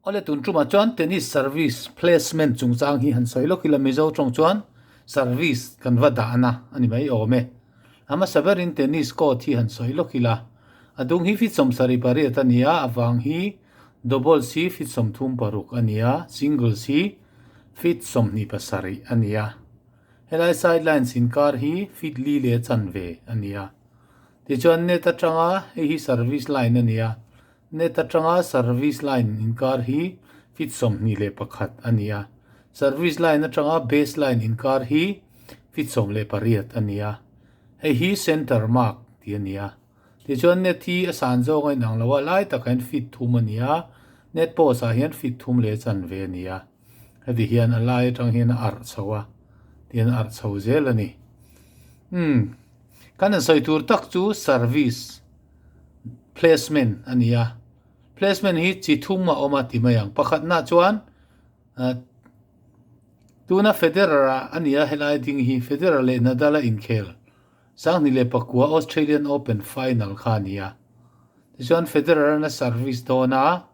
Awle tun tumah chuan tennis service placement chungchang hi han sawi lawk ila Mizo tawng chuan service kan va dahna a ni mai awm e. A hmasa berin tennis court hi han sawi lawk ila a dung hi feet 78 a ni a, a vang hi doubles hi feet 36 a ni a, singles hi feet 27 a ni a. Helai sidelines inkar hi feet li leh chanve a ni a. Tichuan net atanga hei hi service line a ni a, Net atanga service line inkar hi feet 21 a ni a, service line atanga base line inkar hi feet 18 a ni a, hei hi centre mark tih a ni a. Tichuan net hi a san zawng a inang lo a, lai takah hian feet 3 a ni a, net post ah hian feet 3 leh chanve a ni a, heti hian a lai atang hian a arh chho a, tihian a arh chho zel a ni. Umm, kan han sawi tur tak chu service. Placement a ni a, placement hi chi thum a awm a ti mai ang. Pakhatna chuan tuna Federer ah a ni a helai ding hi Federer leh Nadal a inkhel 2009 Australian Open final kha a ni a. Tichuan Federer an a service dawn a,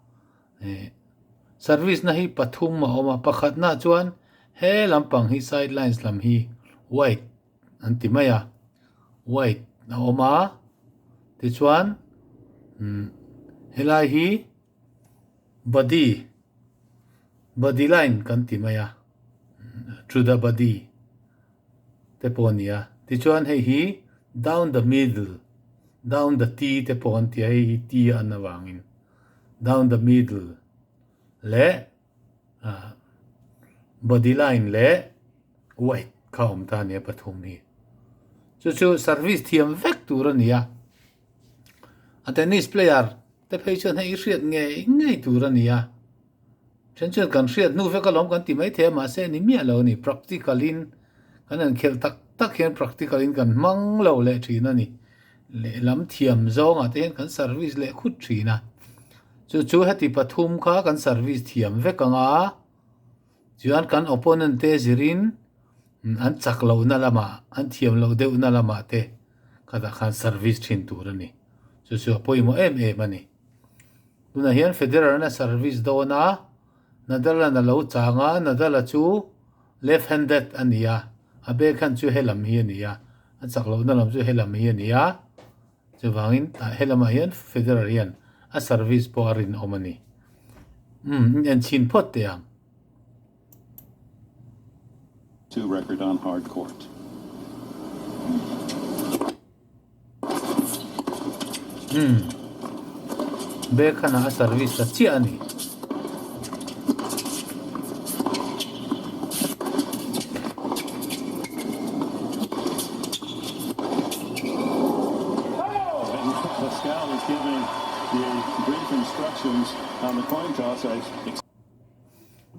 service na hi pathum a awm a. Pakhatna chuan he lampang hi sidelines lam hi wide an ti mai a white a awm a tichuan umm helai hi body body line kan ti mai a to the body te pawh a ni a tichuan hei hi down the middle down the tee te pawh an ti a hei hi tee an avangin down the middle leh ah body line leh white kha awm ta a nia pathum hi chu chu service thiam vek tur a ni a a tennis player te phei chuan hei i hriat ngei ngei tur a ni a then chuan kan hriat hnu vek alawm kan ti maithei a mahse ni miah lo a ni practical in kan han khelh tak tak hian practical in kan hmang lo leh thin a ni lehlam thiam zawngah te hian kan service leh khut thin a chu chu heti pathum kha kan service thiam vek ang a. Chuan kan opponent te zirin an chak lohna lamah, an thiam loh deuhna lamah te khatah khan service thin tur a ni. Chu chu a pawimawh em em a ni. Tunah hian Federer an a service dawn a, Nadal an a lo chang a, Nadal a chu left handed a ni a, a backhand chu helam hi a ni a, a chak lohna lam chu helam hi a ni a, chuvangin tah helamah hian Federer hian a service pawh a rinawm a ni. Umm en chhin phawt teh ang. Two record on hard court. Umm backhand ah a service ta chiah a ni.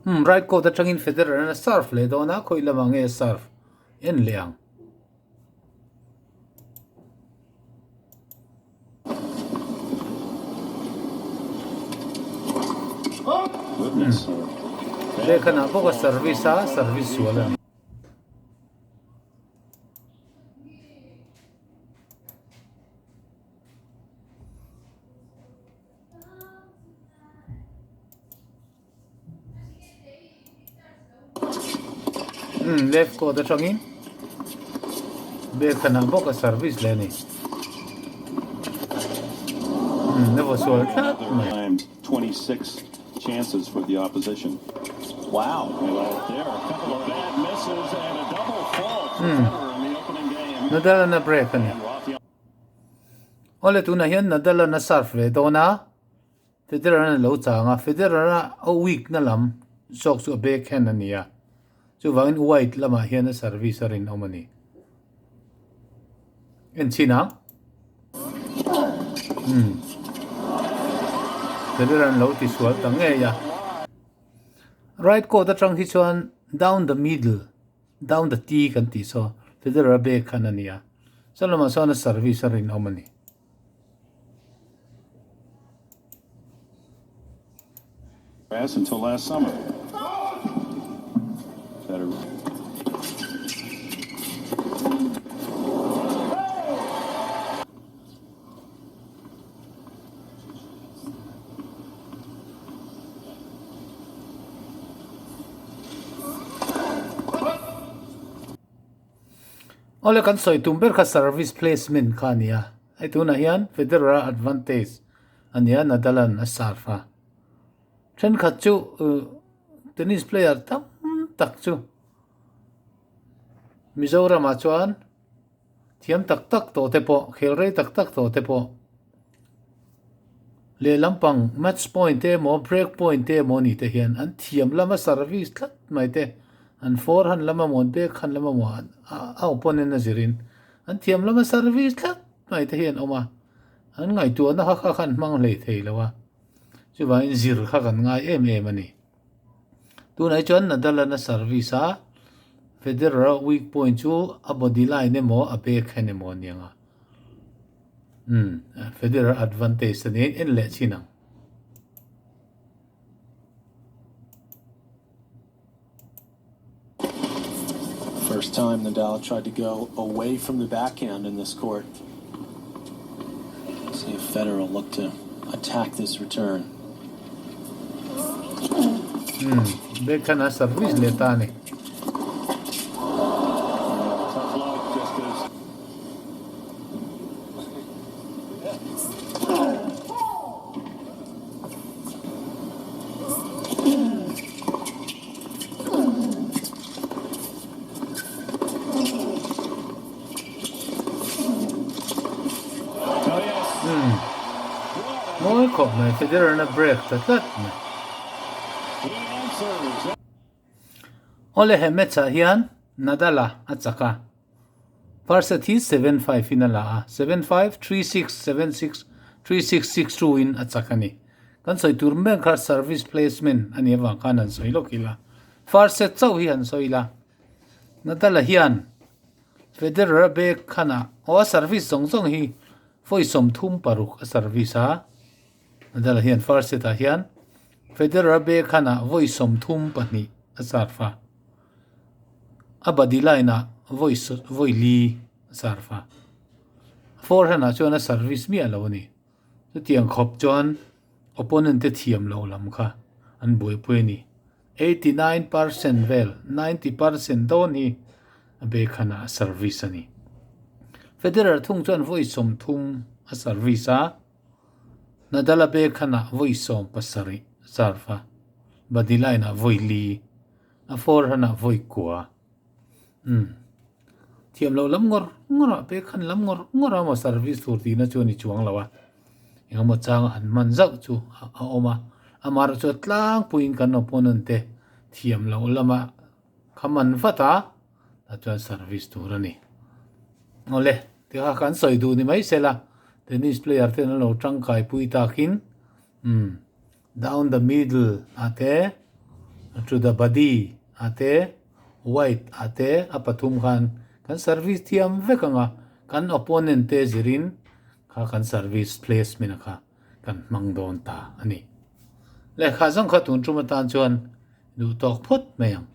Umm right court atangin Federer an a serve leh dawn a, khawi lamah nge a serve en leh ang. Lehkhanah bawk a service a, service sual a ni. Umm left court atangin Bekhanah bawk a service leh a ni. Umm a vaw sual tlat mai. 26 chances for the opposition. Wow. Umm Nadal an a break a ni. Awle tunah hian Nadal an a serve ve dawn a. Federer an lo chang a, Federer a a weak na lam zawk chu a backhand a ni a, chuvangin wide lamah hian a service a rinawm a ni. En chhin ang. Umm. Federer an lo tisual ta ngei a. Right court atang hi chuan down the middle, down the tee kan tih saw Federer a backhand a ni a, saw lamah sawn a service a rinawm a ni. Grass until last summer. Better. Awle kan sawi tum ber kha service placement kha a ni a, hei tunah hian Federer-a advantage a ni a, Nadal-a'n a serve a. Thenkhat chu tennis player tam tak chu Mizoramah chuan thiam tak tak tawh te pawh, khel rei tak tak tawh te pawh lehlam pang match point te emaw break point te emaw ni te hian an thiam lama service tlat mai te an forehand lama maw an backhand lama maw a opponent a zirin an thiam lama service tlat mai te hi an awm a, an ngaihtuahna kha kha khan hmang hlei thei lo a, chuvangin zir kha kan ngai em em a ni. Tunah hi chuan Nadal-an a service a, Federer-a weak point chu a body line emaw a backhand emaw a ni ang a. Umm, Federer advantage a niin en leh chin ang. First time Nadal tried to go away from the backhand in this court. See if Federer will look to attack this return. Hmm, backhand a service leh ta a ni. Tough luck just as Mawi khawp mai Federer-na break ta tlat mai. Awle he match ah hian Nadal-a a chak a. First set hi 7-5 in a la a, 7-5, 3-6, 7-6, 3-6, 6-2 in a chak a ni. Kan sawi tur mek kha service placement a nih avang khan han sawi lawk ila. First set chauh hi han sawi ila. Nadal-a hian Federer-a bag khanah aw a service zawng zawng hi vawi 36 a service a. Nadal-a hian first set ah hian Federer-a bag khanah vawi 32 a serve a. A body line ah vawi vawi li a serve a, forehand ah chuan a service miah lo a ni. Chutiang khawp chuan opponent te thiam loh lam kha an buaipui a ni. 89% vel, 90% dawn hi a backhand ah a service a ni. Federer thung chuan vawi 30 a service a, Nadal a backhand ah vawi 17 a serve a, body line ah vawi li. A forehand ah vawi kua. Umm. Thiam loh lam ngawr ngawr ah backhand lam ngawr ngawr a maw service tur tihna chu a ni chuang lo a. Engemaw chang a han hman zauh chu a awm a. Amaherawhchu a tlangpuiin kan opponent te thiam loh lama kha man vat a, tah chuan service tur a ni. Awle, tikha kan sawi duh ni mai sela, tennis player ten an lo tangkai pui takin, umm. Down the middle ah te, to the body ah te, wide ah te a pathum khan kan service thiam vek ang a, kan opponent te zirin kha kan service placement a kha kan hmang dawn ta a ni. Lehkha zawng kha tun tum atan chuan duh tawk phawt mai ang.